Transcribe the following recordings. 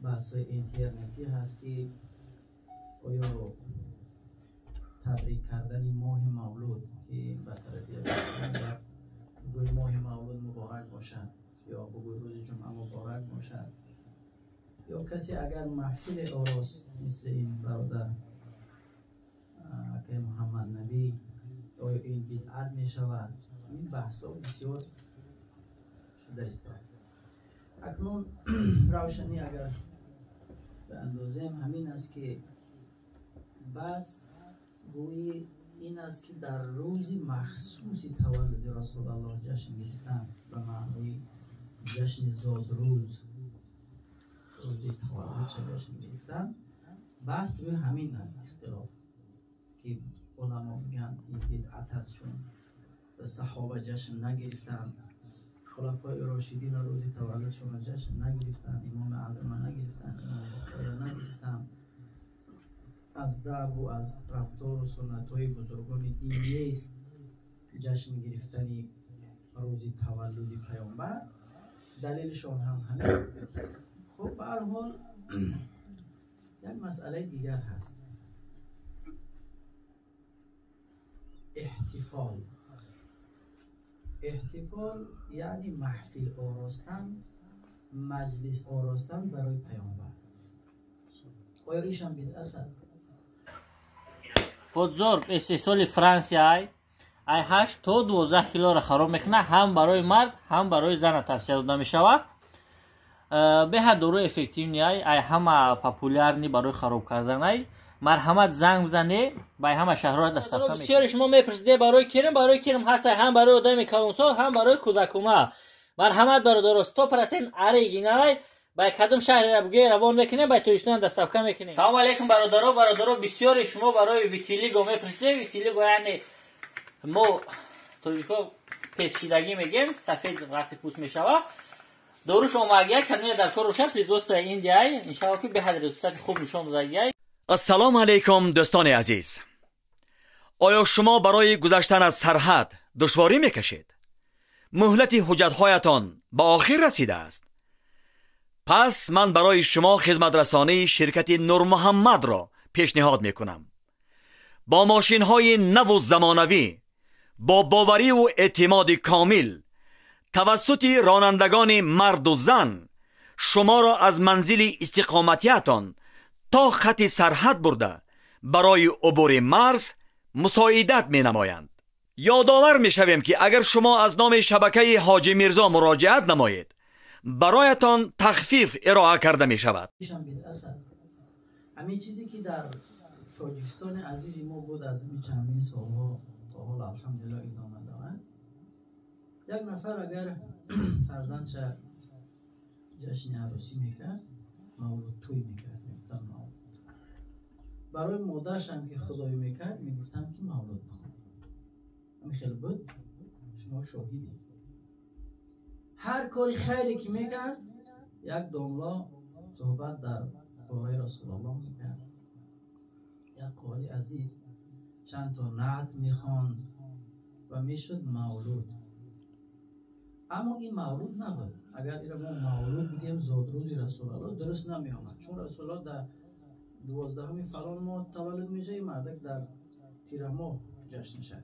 بحث‌های اینترنتی هست که آیا تبریک کردن ماه مولود که به طرفی بگوی ماه مولود مبارک باشد یا بگوی روز جمعه مبارک باشد، یا کسی اگر محفل آراست مثل این برادر که محمد نبی، آیا این بدعت می شود؟ این بحث ها بسیار شده است. اکنون روشنی اگر به اندازه همین است که بس روی این است که در روز مخصوص تولد رسول الله جشن گرفتن به معنای جشن زادروز، روز تولد جشن گرفتن، بس روی همین است اختلاف که علما میگن این بدعت است، چون صحابه جشن نگرفتن، خلفای راشدین روز تولدشون جشن نگرفتن، امام اعظم نگرفتن، امام بخاری نگرفتن، از دعو و از رفتار و سنت های بزرگان دین نیست جشن گرفتن روز تولد پیامبر، دلیلشان هم همین. خب به هر حال یک مسئله دیگر هست، احتفال. احتفال یعنی محفل آراستن، مجلس آراستن برای پیامبر. آیا ایشان بدعت است؟ فوتزور استحصال فرانسه ای 8 تا 12 کیلو را خراب میکنه، هم برای مرد هم برای زن توصیه داده میشود. به حد دارو افکتیو نی ای همه популярный برای خراب کردن ای. مرحمت زنگ بزنه با همه شهرها دست میکنه. بسیار شما میپرسیده برای کرم، برای کرم هست، هم برای آدم کلانسال هم برای کودکوما. مرحمت برادرو 100% original با کدام شهر را بگی روان میکنه، با تویشتون دستفکه میکنه. سلام علیکم برادرو. برادرو بسیار شما برای vitiligo میپرسیده. vitiligo یعنی ما تاجیکا پسیدگی میگیم، سفید وقتی پوست میشوه. داروش اومگی کدوم در کار روشن производство ایندیای ان شاء الله که به حد результат خوب نشون دادگی. السلام علیکم دوستان عزیز. آیا شما برای گذشتن از سرحد دشواری میکشید؟ مهلت حجتهایتان به آخر رسیده است. پس من برای شما خدمت رسانی شرکت نور محمد را پیشنهاد میکنم. با ماشین های نو و زمانوی، با باوری و اعتماد کامل، توسط رانندگان مرد و زن شما را از منزل استقامتیتان تا خط سرحد برده برای عبور مرز مساعدت می نمایند. یادآور می شویم که اگر شما از نام شبکه حاجی میرزا مراجعت نمایید برایتان تخفیف ارائه کرده می شود. همین چیزی که در تاجیکستان عزیزی ما بود از این چندین سالها تا حال الحمدلله ادامه دارد. یک نفر اگر فرزندش جشن عروسی میکرد، مولود توی میکرد، میگفتن مولود. برای مادرش هم که خدایی میکرد میگفتن که مولود بخون. همین خیلی بود، شما شاهدید. هر کاری خیری که میکرد یک داملا صحبت در باره رسول الله میکرد، یک قاری عزیز چند تا نعت میخواند و میشد مولود. اما این مولود نبود. اگر این ما مولود بگیم زادروز رسول الله درست نمیآمد، چون رسول الله در 12 فلان ماه تولد میشه، این مردک در تیر ماه جشن شد.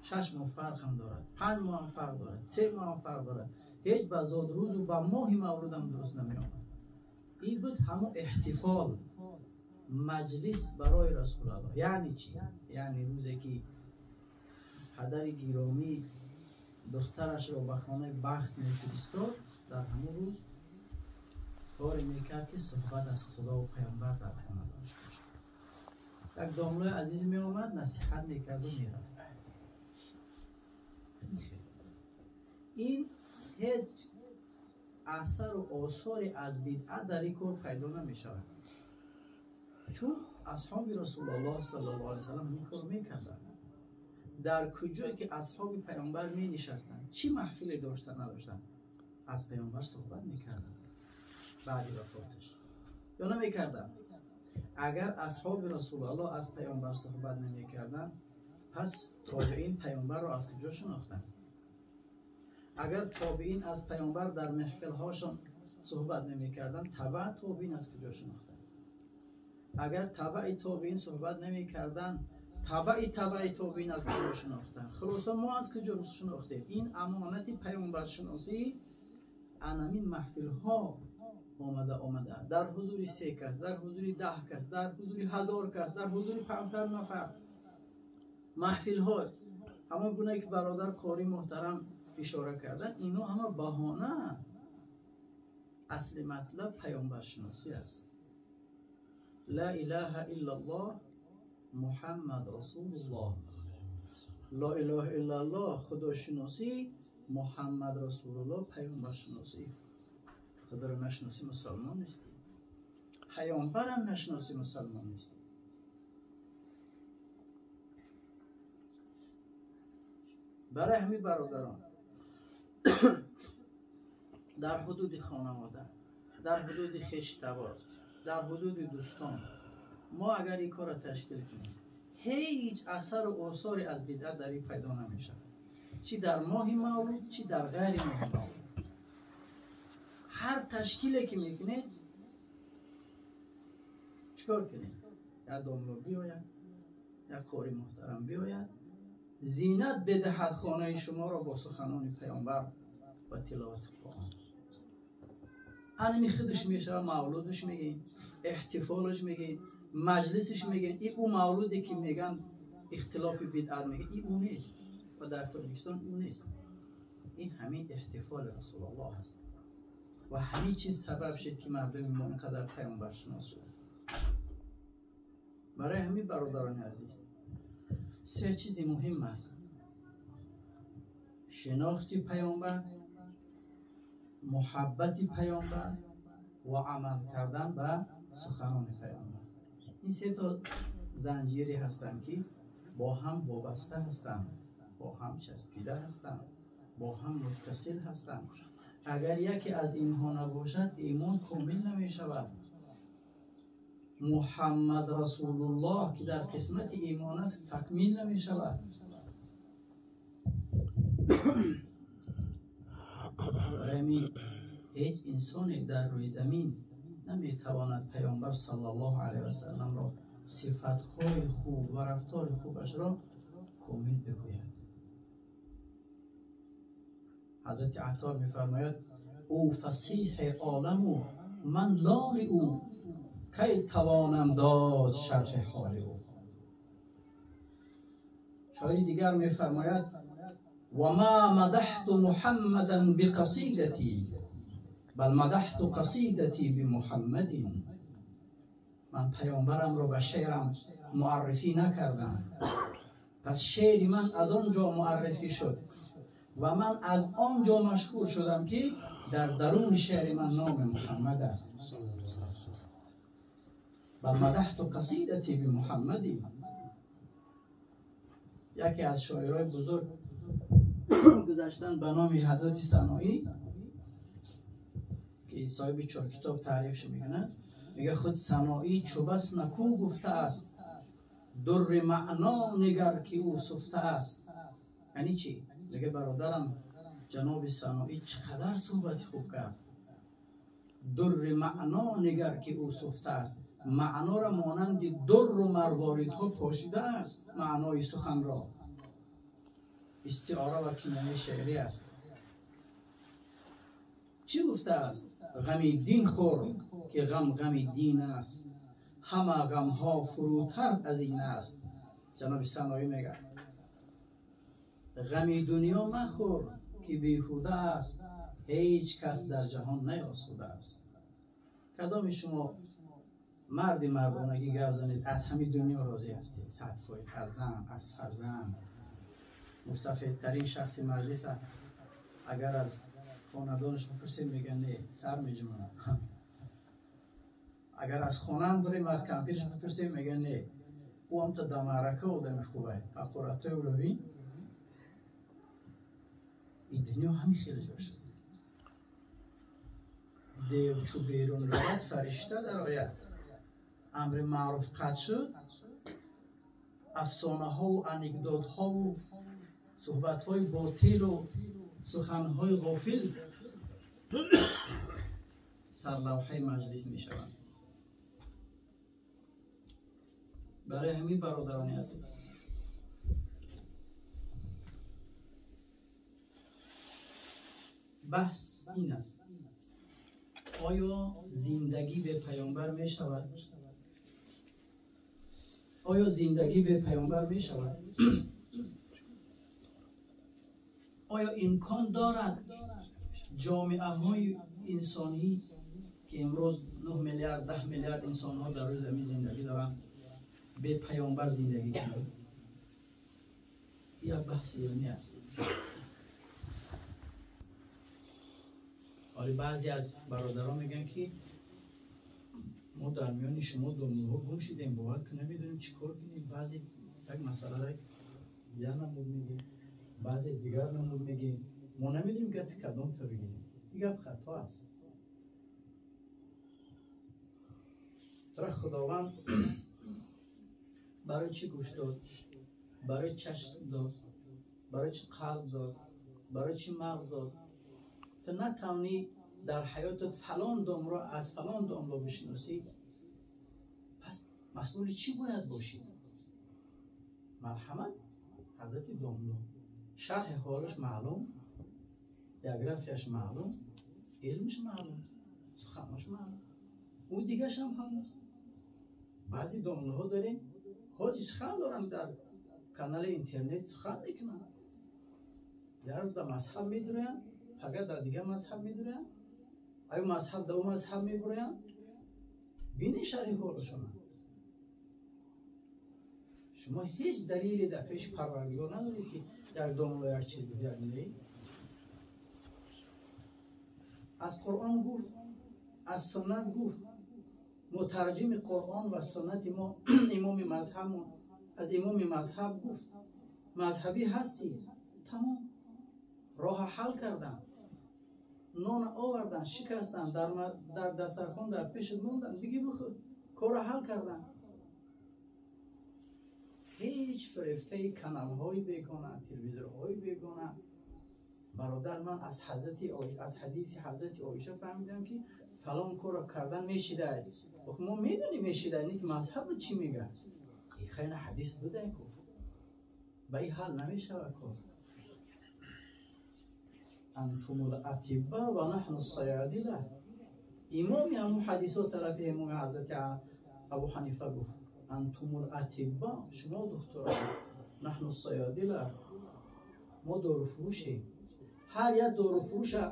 6 ماه فرق هم دارد، 5 ماه هم فرق دارد، 3 ماه هم فرق دارد. هیچ به زادروز و به ماه مولود هم درست نمیآمد. این بود همون احتفال، مجلس برای رسول الله. یعنی چی؟ یعنی روزی که پدر گرامی دخترش را به خانه بخت میفرستاد، در همون روز کاری میکرد که صحبت از خدا و پیامبر در خانه داشت. یک داملای عزیز میآمد، نصیحت میکرد و میرفت. این هیچ اثر و آثاری از بدعت در این کار پیدا نمیشود، چون اصحاب رسول الله صلی الله علیه و سلم این کار میکردند. در کجایی که اصحاب پیامبر می نشستند، چی محفل داشتن نداشتن، از پیامبر صحبت میکردن بعد وفاتش یا نمیکردن. اگر اصحاب رسول الله از پیامبر صحبت نمیکردن، پس تابعین پیامبر را از کجا شناختن؟ اگر تابعین از پیامبر در محفل هاشون суҳбат намекарданд, табаъ тобеин аз куҷо шинохтанд? Агар табаи тобеин суҳбат намекарданд, табаи табаи тобеин аз куҷо шинохтанд? Хулоса мо аз куҷо шинохтем? Ин амонати паёмбаршиносӣ анамин маҳфилҳо омада омада дар ҳузури 3 кас, дар ҳузури 10 кас, дар ҳузури 1000 кас, дар ҳузури 500 нафар маҳфилҳо, ҳамон гуна ки бародар қори муҳтарам ишора карданд, инҳо ҳама баҳона. Асли матлаб паёмбаршиносӣ аст. Ла илаҳа иллаллоҳ Муҳаммад расулуллоҳ. Ла илаҳа иллаллоҳ худошиносӣ, Муҳаммад расулуллоҳ паёмбаршиносӣ. Худоро нашиносӣ мусалмон нестӣ, паёмбарам нашиносӣ мусалмон нестӣ. Барои ҳамин бародарон дар ҳудуди хонавода, дар ҳудуди хештабор, дар ҳудуди дӯстон мо агар ин корро ташкил кунем, ҳеҷ асару осоре аз бидъат дар ин пайдо намешавад, чӣ дар моҳи мавлуд, чӣ дар ғайри моҳи мавлуд. Ҳар ташкиле ки мекунед, чикор кунед? Як домло биёяд, як қори муҳтарам биёяд, зинат бидиҳад хонаи шуморо бо суханони паёмбар ва тиловати Қуръон. Ҳамин худаш мешавад мавлудаш мегӯем, эҳтифолаш мегӯем, маҷлисаш мегӯем. Ин ӯ мавлуде ки мегӯянд ихтилофи бидъат мегӯянд, ин ӯ нест ва дар Тоҷикистон ӯ нест. Ин ҳамин эҳтифоли Расулуллоҳ аст ва ҳамин чиз сабаб шуд ки мардуми мо инқадар паёмбаршинос шуданд. Барои ҳамин бародарони азиз, се чизи муҳим аст: шинохти паёмбар, муҳаббати паёмбар ва амал кардан ба суханони паёмбар. Ин се то занҷире ҳастанд ки бо ҳам вобаста ҳастанд, бо ҳам часпида ҳастанд, бо ҳам муттасил ҳастанд. Агар яке аз инҳо набошад, имон комил намешавад. Муҳаммад расулуллоҳ ки дар қисмати имон аст, такмил намешавад. Барои ҳеҷ инсоне дар рӯи замин наметавонад паёмбар саллаллоҳу алайҳи васалламро сифатҳои хуб ва рафтори хубашро комил бигӯяд. Ҳазрати Аттор мефармояд: ӯ фасиҳи оламу ман лоли ӯ, кай тавонам дод шарҳи ҳоли ӯ. Шоири дигар мефармояд: وما مدحت محمدا بقصيدتي بل مدحت قصيدتي بمحمد. من پیامبرم را به شعرم معرفی نکردم، پس شعر من از آنجا معرفی شد و من از آنجا مشهور شدم که در درون شعر من نام محمد است. بل مدحت قصیدتی بمحمد. یکی از شاعرای بزرگ گذشتن به نام حضرت سنایی که صاحب 4 کتاب تعریفش میکنه، میگه خود سنایی چو بس نکو گفته است، در معنا نگر که او سفته است. یعنی چی؟ میگه برادرم جناب سنایی چقدر صحبت خوب کرد. در معنا نگر که او سفته است، معنا را مانند در و مرواریدها پاشیده است. معنای سخن را استعاره و کنایه شعری است. چی گفته است؟ غمی دین خور که غم غمی دین است، همه غمها فروتر از این است. جناب سنایی میگه غمی دنیا مخور که بیهوده است، هیچ کس در جهان نیاسوده است. کدام شما مرد مردانگی گپ زنید از همین دنیا راضی هستید؟ 100% از زن، از فرزند. مستفیدترین شخص مجلس اگر از خاندانش بپرسیم میگن نه، سر میجمونه. اگر از خانه هم بریم از کمپیرش بپرسیم میگن نه، او هم تا در معرکه آدم خوبه، حقارت‌های او رو بین. این دنیا همین خیلی جا شد. دیو چو بیرون رود فرشته در آید. امر معروف قطع شد، افسانه ها و انکدوت ها و صحبت های باطل و سخن های غافل сарлавҳаи маҷлис мешаванд. Барои ҳамин бародарони азиз, баҳс ин аст: оё зиндагӣ бе паёмбар мешавад? Оё зиндагӣ бе паёмбар мешавад? Оё имкон дорад ҷомеаҳои инсонӣ ки имрӯз 9 миллиард, 10 миллиард инсонҳо дар рӯи замин зиндагӣ доранд, бе паёмбар зиндагӣ кунанд? Як баҳси илмӣ аст. Вале баъзе аз бародарон мегӯянд ки мо дар миёни шумо домулҳо гум шудем, бовар ки намедонем чӣ кор кунем. Баъзе як масъаларо як намуд мегӯем, баъзе дигар намуд мегӯем, мо намедонем гапи кадомто бигирем. Ин гап хато аст. Тара Худованд барои чӣ гӯш дод, барои чашм дод, барои чӣ қалб дод, барои чӣ мағз дод? Ту натавонӣ дар ҳаётат фалон домро аз фалон домро бишносӣ, пас масъули чӣ бояд бошӣ? Марҳамат, ҳазрати домло шарҳи ҳолаш маълум, биографияш маълум, илмаш маълум, суханаш маълум, ӯ дигараш ҳам ҳамон. Баъзе домлоҳо дорем ҳозир сухан доранд, дар канали интернет сухан мекунанд, як рӯз дар мазҳаб медурӯянд, пага дар дигар мазҳаб медурӯянд, аю мазҳаб дар ӯ мазҳаб мебурӯянд. Бинед шарҳи ҳолашона. Шумо ҳеҷ далеле дар пеши Парвардигор надоред ки як домло як чиз бигӯяд. Не, аз Қуръон гуфт, аз суннат гуфт. Мутарҷими Қуръон ва суннати мо имоми мазҳабмон аз имоми мазҳаб гуфт. Мазҳабӣ ҳастӣ, тамом, роҳа ҳал кардан, нон овардан, шикастан, дар дастархон дар пешат мондан, биги бихӯр, корро ҳал кардан. Ҳеҷ фирефтаи каналҳои бегона, телевизорҳои бегона. Бародар, ман аз ҳадиси ҳазрати Оиша фаҳмидам ки фалон корро кардан мешидай. Мо медонем мешидай, не ки мазҳаб чӣ мегӯяд. Хеле ҳадис будай ку, ба ин ҳал намешавад кор. Антум алатибба ва наҳну ссаядила. Имоми ҳамун ҳадисҳо тарафи имоми ҳазрати Абу Ҳанифа гуфт: антум алатибба, шумо духтурон, наҳну ссаядила, мо доруфурӯшем. Ҳар як доруфурӯша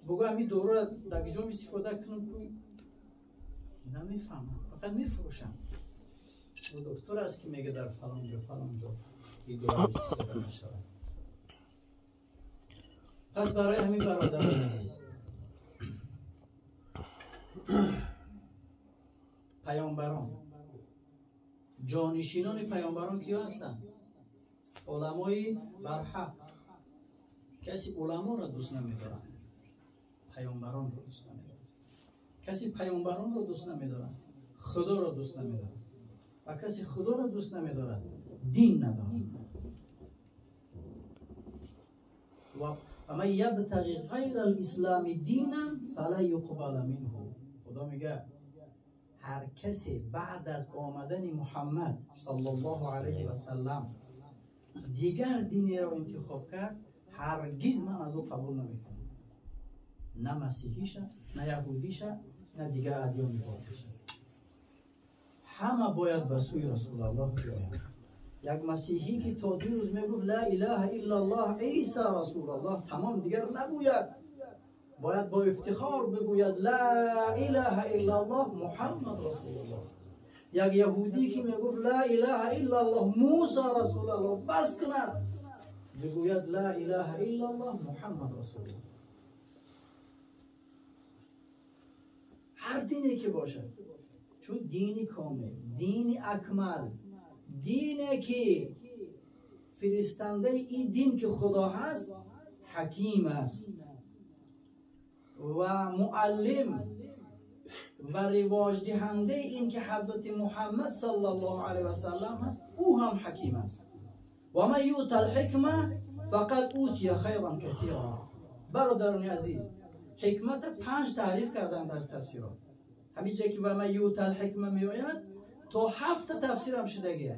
бугӯ ҳамин доруро дар киҷом истифода кунам, ку намефаҳмам, фақат мефурӯшам. Ӯ доктор аст ки мегӯяд дар фалон ҷо фалон ҷо ин дору истифода нашавад. Пас барои ҳамин бародарони азиз, паёмбарон, ҷонишинони паёмбарон киё ҳастанд? Уламои барҳақ. Каси уламоро дӯст намедорад, паёмбаронро дӯст намедорад. Каси паёмбаронро дӯст намедорад, Худоро дӯст намедорад. Ва каси Худоро дӯст намедорад, дин надорад. ومن یبتغی غیر الاسلام دینا فلن یقبل منه. خدا میگه هر کسی بعد از آمدن محمد صلی الله علیه و سلم دیگر دینی را انتخاب کرد، هرگز من از او قبول نمیکنم. نه مسیحیشه، نه یهودیشه، نه دیگر ادیان باطلشه. همه باید به سوی رسول الله بیایند. یک مسیحی که تا 2 روز میگفت لا اله الا الله عیسی رسول الله، تمام دیگر نگوید، باید با افتخار بگوید لا اله الا الله محمد رسول الله. یک یهودی که میگفت لا اله الا الله موسی رسول الله، بس کند، بگوید لا اله الا الله محمد رسول الله. هر دینی که باشد، چون دینی کامل، دینی اکمل، دینه که فرستنده این دین که خدا هست حکیم است و معلم و رواج دهنده این که حضرت محمد صلی الله علیه و سلم هست، او هم حکیم است. و من یؤت الحکمه فقد اوتی خیرا کثیرا. برادران عزیز، Ҳикмата панҷ таъриф кардан дар тафсирот. Ҳамин ҷое ки ва ман ютал ҳикма меояд, то ҳафта тафсирам шудагия.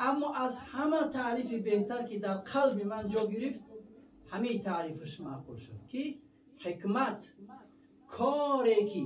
Аммо аз ҳама таърифи беҳтар, ки дар қалби ман ҷо гирифт, ҳамин таърифаш маъқул шуд, ки ҳикмат коре ки